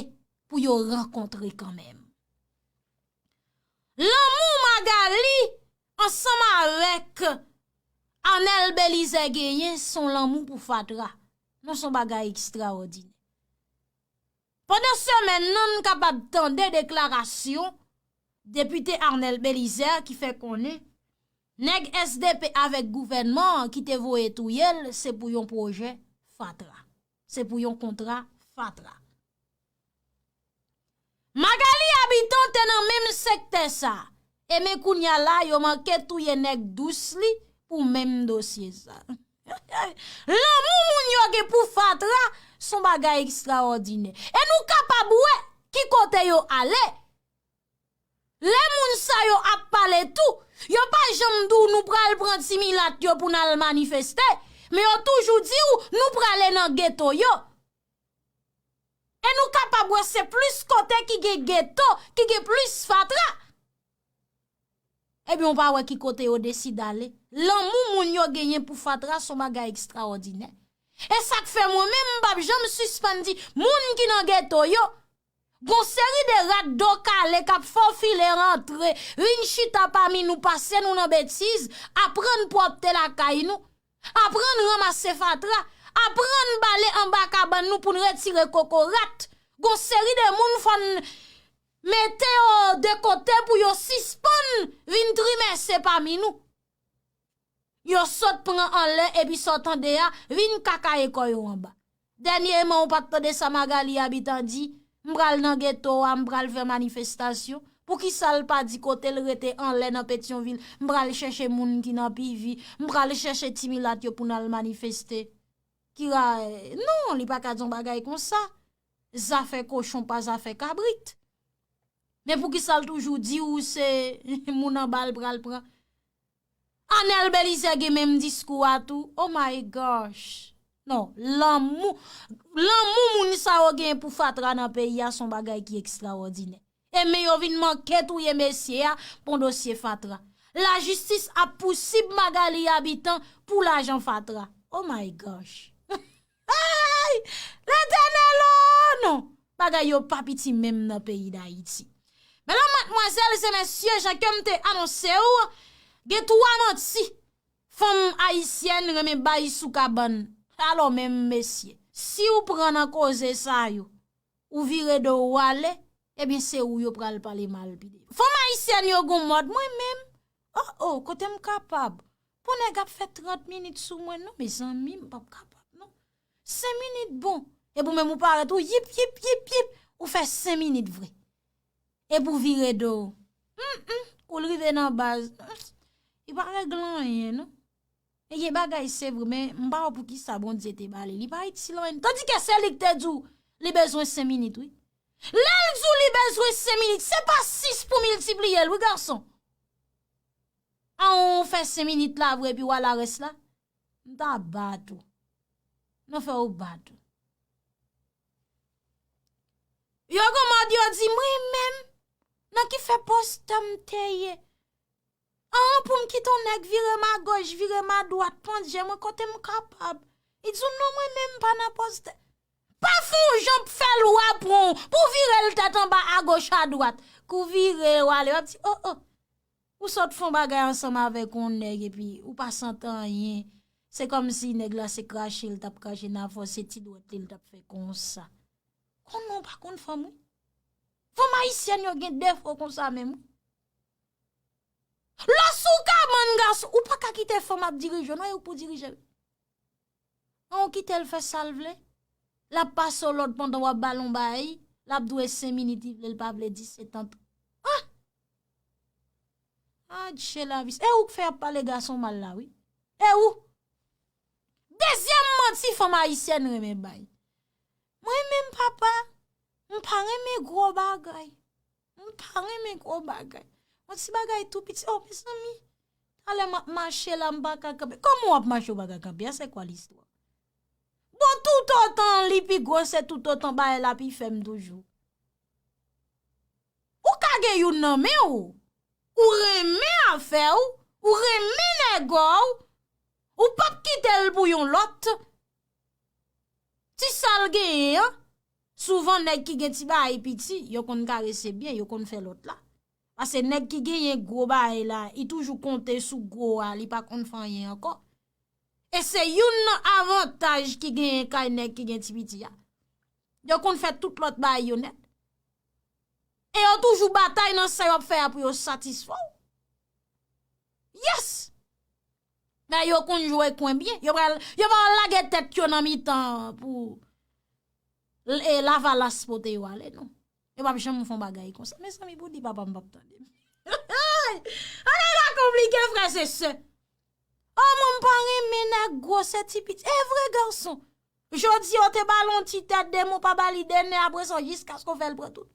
pou yo rankontre kanmenm. Lanmou Magali ansanm avèk Arnel Belizaire genyen se yon lanmou pou fatra. Non, se yon bagay ekstraòdinè. Pandan semèn nan, n kapab tande deklarasyon Depite Arnel Belizaire ki fè konnen nèg S D P avèk gouvènman an ki te voye touye l, se pou yon pwojè fatra. Se pou yon kontra fatra. Magali Habitant te nan menm sektè sa a. E men kounye a la, yo manke touye nèg dous li pou menm dosye sa a. Lanmou moun yo gen pou fatra, se yon bagay ekstraòdinè. E nou kapab wè ki kote yo ale. Lè moun sa yo ap pale tou, yo pa janm di w nou pral pran ti milat yo pou n al manifeste, Men yo toujou di w, nou prale nan geto yo. E nou kapab wè se plis kote ki gen geto, ki gen plis fatra. Ebyen, w pa wè ki kote yo deside ale. Lanmou moun yo genyen pou fatra se yon bagay ekstraòdinè. E sa k fè mwen menm, m p ap janm sispann di, moun ki nan geto yo, gon seri de rat do kale k ap fofile rantre, vin chita pami nou, pase nou nan betiz, aprann pwòpte lakay nou, aprann ranmase fatra, aprann bale anba kabann nou pou n retire kokorat. Gon seri de moun fò n mete yo de kote pou yo sispann vin trimèse pami nou. Yo sot pran anlè epi sa w tande a, vin kakaye kò yo anba. Dènyèman, ou pa t tande sa Magali Habitant di, m pral nan geto a, m pral fè manifestasyon. Poukisa l pa di kote l rete anlè nan Petyonvil, m pral chèche moun ki nan Pivi, m pral chèche ti milat yo pou n al manifeste? Kira, non, li pa ka di yon bagay konsa. Zafè kochon pa zafè kabrit. Men poukisa l toujou di w se moun anba l pral pran? Anèl Belize gen menm diskou a tou. Oh my gosh. Non, lanmou, lanmou moun sa yo gen pou fatra nan peyi a se yon bagay ki ekstraòdinè. E men yo vin manke touye mesye a pou yon dosye fatra. Lajistis ap pousib Magali Habitant pou lajan fatra. Oh my gosh. Ay! Letènèl o! Non, bagay yo pa piti menm nan peyi Dayiti. Medam, madmwazèl e mesye, jan ke m te anonse w, gen twa manti fanm ayisyèn renmen bay sou kabann. Alò menm mesye, si w pran nan koze sa yo, ou vire do w ale, ebyen se ou yo pral pale mal pi devan. Fanm ayisyèn yo gon mòd, mwen menm, oh oh, kote m kapab? Pou nèg ap fè trant minit sou mwen non, mezanmi, m p ap kapab non. Senk minit bon. Epi w menm ou parèt ou yip, yip, yip, yip, ou fè senk minit vre. Epi w vire do w. Mm, mm, kou l rive nan baz, mm, li pa regle anyen non. E gen bagay se vre, men m pa wè poukisa Bondye te ba li. Li pa itil anyen. Tandike se li k te di w li bezwen senk minit, wi. Lè l di w li bezwen senk minit, se pa sis pou miltipliye l, wi, gason. An ou fè senk minit la vre, epi w al a rès la? M ta bat ou. M fè w bat ou. Yo gon mòd yo di, mwen menm, nan ki fè pòs tan m te ye? An, pou m kite yon nèg vire m agoch, vire m adwat, pandje mwen kote m kapab. Li di w non, mwen menm m pa nan pòs tè. Pa fè yon jan pou fè lwa pou w, pou w vire l tèt anba agoch adwat. Kou vire w ale, w ap di, oh, oh. Ou sot fè yon bagay ansanm avèk yon nèg epi ou pa santi anyen. Se kòmsi nèg la se krache l t ap krache nan afò, se ti dwèt li l t ap fè konsa. Konnen w pa konn fanm wi. Fanm ayisyèn yo gen defo konsa menm wi. Lè w sou kabann gason, ou pa ka kite fanm ap dirije w non, e ou k pou dirije l. An ou kite l fè sa l vle. L ap pase w lòd pandan w ap ba l yon bay, l ap dwe senk minit, li vle, l pa vle, disetan. Ah! Adje lavi. E ou k fè y ap pale gason mal la wi. E ou. Dezyèm manti fanm ayisyèn renmen bay. Mwen menm papa, m pa renmen gwo bagay. M pa renmen gwo bagay. Yon ti bagay tou piti. Oh, mezanmi. Talè m ap mache la, m pa ka kanpe. Kòman w ap mache, w pa ka kanpe? A, se kwa listwa? Bon, toutotan li pi gwo, se toutotan bagay la pi fèm toujou. Ou ka gen youn nan men w. Ou renmen afè w, ou renmen nèg w, ou p ap kite l pou yon lòt. Ti sa l genyen an, souvan nèg ki gen ti bagay piti, yo konn karese byen, yo konn fè lòt la. Paske nèg ki genyen gwo bagay la, li toujou konte sou gwo a, li pa konn fè anyen ankò. E se youn nan avantaj ki genyen kay nèg ki gen ti piti a. Yo konn fè tout lòt bagay yo nèt. E yo toujou batay nan sa y ap fè a pou yo satisfè w. Yes! Men yo konn jwe kwen byen. Yo pral, yo pral lage tèt yo nan mitan pou l-, e lavalas pote yo ale, non. Yo p ap janm fè yon bagay konsa. Mezanmi, pou di papa m p ap tande m. Bagay la konplike, frè e sè. Oh, mwen m pa renmen nèg gwo, se ti piti. E vre, gason. Jodi yo te ba l yon ti tèt de mou, pa ba li de nè, apre sa, jiskaske w fè l pran tout.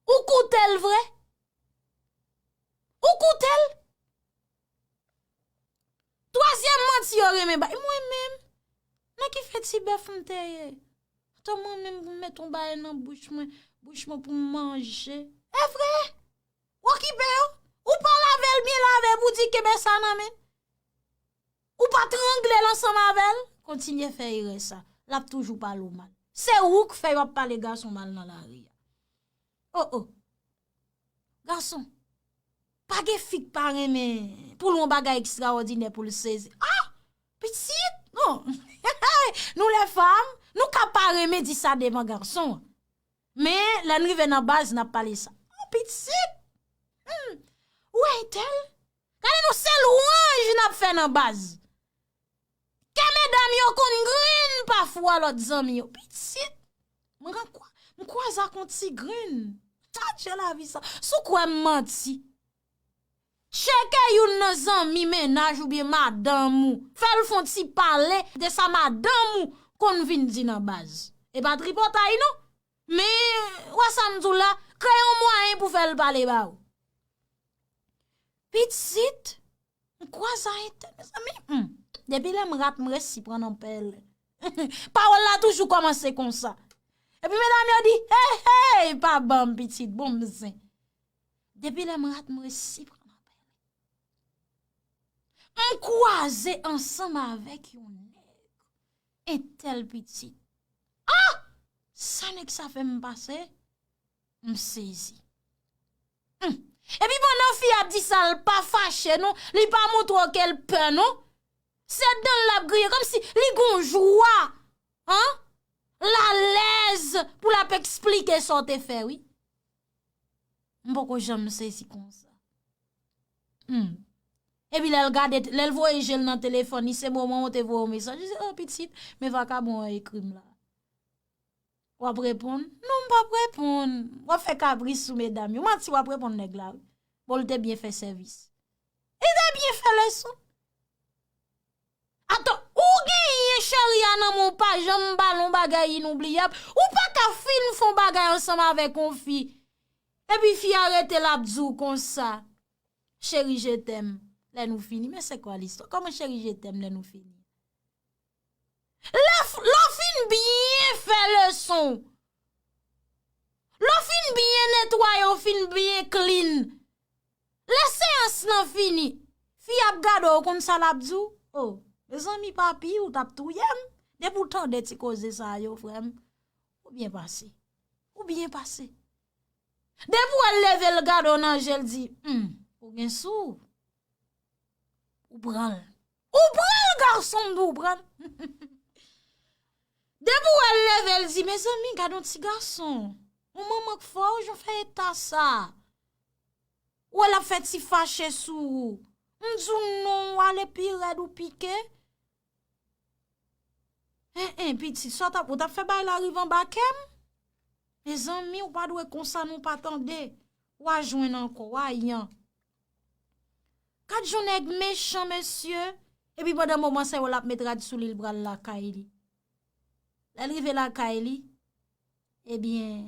Ou koute l vre? Ou koute l? Twazyèm manti Yo renmen bay. Mwen menm, nan ki fè ti bèf m te ye? Tan mwen menm pou m met yon bagay nan bouch mwen, bouch mwen pou m manje. E vre? Okipe w. Ou pa lave l byen lave pou di kenbe sa nan men. Ou pa trangle l ansanm avè l. Kontinye fè erè sa. L ap toujou pale w mal. Se ou k fè yo ap pale gason mal nan lari a. Oh, oh. Gason. Pa gen fi k pa renmen pou l yon bagay ekstraòdinè pou l sezi. Ah! Pitit! Non. Nou lè fanm, nou ka pa renmen di sa devan gason. Men, lè n rive nan baz, n ap pale sa. Oh, pitit! Hmm. Ou wè entèl? Gade nou se lwanj n ap fè nan baz. Kè medam yo konn grenn pafwa lòt zanmi yo. Pitit! Mwen ka kwa-, m kwaze ak yon ti grenn. Tadje lavi sa. Si w kwè m manti. Tcheke youn nan zanmi mennaj oubyen madanm ou. Fè l fè yon ti pale de sa madanm ou konn vin di nan baz. E pa tripotay non. Men, wè sa m di w la, kreye yon mwayen pou fè l pale ba ou. Pitit, m kwaze a entèl, mezanmi. Hmm. Depi lè m rat, m resi pran nan pèlen. Pawòl la toujou kòmanse konsa. Epi medam yo di, hey, hey, pa ban m pitit, bon m zen. Depi lè m rat, m resi pran nan pèlen. M kwaze ansanm avèk yon nèg. Entèl pitit. Ah! Sa nèg sa fè m pase? M sezi. Hmm. Epi pandan fi a ap di sa, l pa fache non, li pa montre w ke l pè non. Se dan l l ap griyen, kòmsi li gon jwa. An? L alèz pou l ap eksplike sa w te fè, wi. M poko janm sezi konsa. Hmm. Epi lè l gade, lè l voye je l nan telefòn li, se moman w te voye yon mesaj. Li di, oh, pitit, men vakabon an ekri m la. W ap reponn? Non, m p ap reponn. W ap fè kabris sou medam yo. Manti w ap reponn nèg la, wi. Bon, l te byen fè sèvis. Li te byen fè leson. Atò, ou genyen cheri a nan men w, pa janm ba l yon bagay inoubliyab. Ou pa ka fin fè yon bagay ansanm avèk yon fi. Epi fi a rete l ap di w konsa, cheri, je t'aime, lè nou fini. Men se kwa listwa? Kòman cheri, je t'aime, lè nou fini? Lè, lè w fin byen fè leson w, lè w fin byen netwaye, w fin byen clean, lè seyans lan fini, fi ap gade w, ou konn sa l ap di w? Oh, mezanmi, papi, ou t ap touye m. Depi w tande ti koze sa yo, frè m, ou byen pase. Ou byen pase. Depi w wè l leve, l gade w nan je, l di, hmm, ou gen sou ou. Ou pran l. Ou pran l, gason m, ou pran l. Depi w wè l leve, l di, mezanmi, gade yon ti gason. Yon manman k fò, jan w fè eta sa. Ou wè l ap fè ti fache sou ou. M di w non, w ale pi rèd, ou pike. En, en, pitit, sa w t ap, ou t ap fè bagay la rive anba kè m? Mezanmi, ou pa dwe konsa non, pa tande. W a jwenn ankò, w a yan. Gad jan nèg mechan, mesye. Epi pandan moman sa yo, l ap met rad sou li, l pral lakay li. Lè l rive lakay li, ebyen,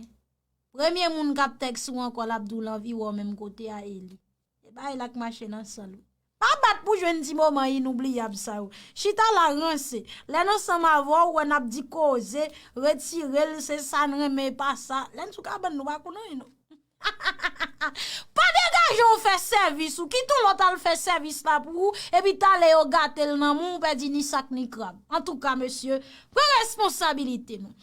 premye moun k ap tèks ou ankò, l ap di w l anvi wè w menm kote a e li. E bagay la k mache nan san l, wi. Pa bat pou jwenn ti moman inoubliyab sa yo. Chita la ranse. Lè n ansanm avè w, wè n ap di koze, retire l, se sa n renmen, e pa sa. Lè n sou kabann nou pa konn anyen non. Pa degaje w fè sèvis ou, kite yon lòt al fè sèvis la pou ou, epi talè yo gate l nan men w, ou pèdi ni sak ni krab. Antouka, mesye, pran responsabilite nou.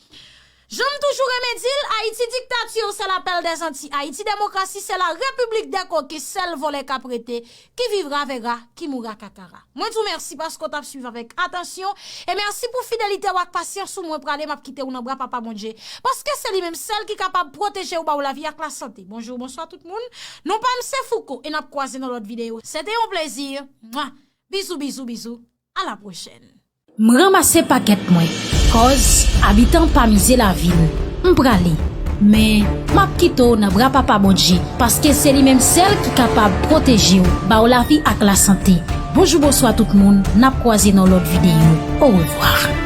Jan m toujou renmen di l, Ayiti diktati, c'est l'appel des Antilles. Ayiti demokrasi, c'est la République des coquins, sèl vòlè k ap rete, qui vivra verra, qui mourra cacara. Mwen di w mèsi paske w t ap swiv avèk atansyon, e mèsi pou fidelite w ak pasyans ou. Mwen prale, m ap kite w nan bra Papa Bondye, paske se li menm sèl ki kapab pwoteje w, ba w lavi ak lasante. Bonjou, bonswa tout moun. Non pa m se Fouco, e n ap kwaze nan lòt videyo. Se te yon plezi. Mwa. Bizou, bizou, bizou. A la pwochèn. M ranmase pakèt mwen. Cause, abitan pa mize lavi l. M prale. Men, m ap kite w nan bra Papa Bondye, paske se li menm sèl ki kapab pwoteje w, ba w lavi ak lasante. Bonjou, bonswa tout moun, n ap kwaze nan lòt videyo. Orevwa.